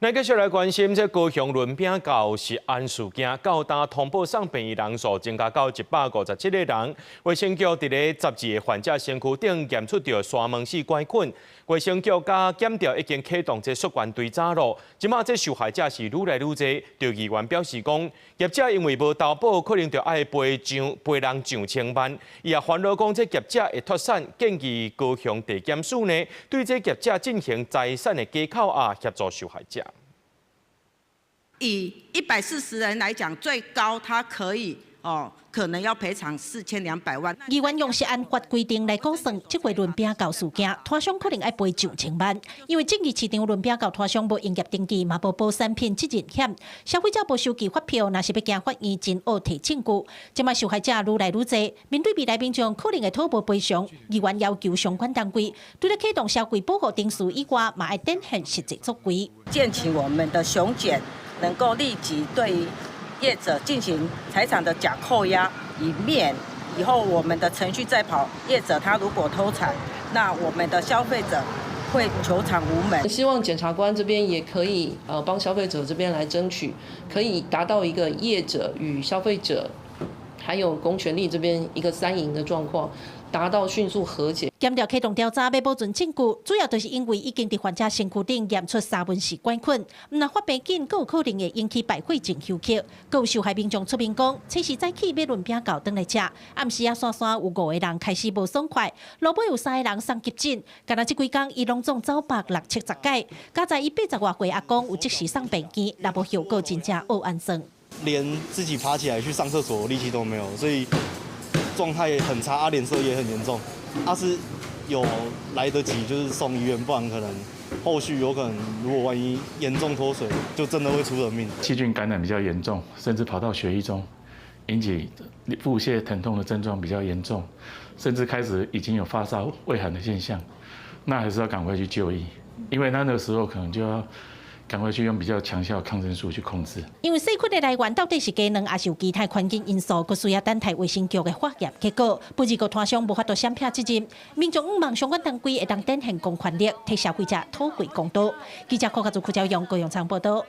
咱繼續來關心這高雄崙餅厚食安事件，到今通報送病院人數增加到157個人。衛生局佇咧12個患者身軀頂驗出著沙門氏桿菌，衛生局佮檢調已經啟動這溯源追查咯。這馬這受害者是愈來愈濟，著議員表示講，業者因為無投保，可能就愛賠上賠人上千萬。伊也煩惱講，這業者會脫產，建議高雄地檢署呢，對這業者進行財產的解扣押，協助受害者。以140人來講，最高他可以哦，可能要賠償4200萬。議員用食安法規定來估算，這回崙餅厚事件，攤商可能愛賠上千萬，因為正義市場崙餅厚攤商無營業登記，嘛無保產品責任險，消費者無收據發票，若是欲行法院真惡提證據。這馬受害者愈來愈濟，面對未來民眾可能會討無賠償，議員要求相關單位，除了啟動消費保護程序以外，嘛愛展現實際作為。建請我們的雄檢能夠立即對業者進行財產的假扣押，以免以後我們的程序再跑，業者他如果脫產，那我們的消費者會求償無門。希望檢察官這邊也可以幫消費者這邊來爭取，可以達到一個業者與消費者，還有公權力這邊一個三贏的狀況，達到迅速和解。檢調啟動調查，欲保存證據，主要就是因為已經佇患者身軀頂驗出沙門氏桿菌，毋但發病緊，閣有可能會引起敗血症休克。閣有受害民眾出面講，初四早起買崙餅厚轉來食，暗時仔散散有五個人開始無爽快，落尾有三個人送急診。干焦這幾工伊攏總走百六七十擺，佳哉伊80外歲阿公有即時送病院，若無後果真正烏按算。連自己爬起來去上廁所力氣都沒有，所以狀態很差，啊，臉色也很嚴重。啊，是有來得及，就是送醫院，不然可能後續有可能，如果萬一嚴重脫水，就真的會出人命。細菌感染比較嚴重，甚至跑到血液中，引起腹瀉疼痛的症狀比較嚴重，甚至開始已經有發燒、畏寒的現象，那還是要趕快去就醫，因為那個時候可能就要趕快去用比較強效抗生素去控制。因為細菌的來源到底是雞卵，抑是有其他環境因素，閣需要等待衛生局的化驗結果。不過攤商無法度閃避責任，民眾向望相關單位會當展現公權力，替消費者討回公道。記者柯家祖、柯昭陽、高永昌報道。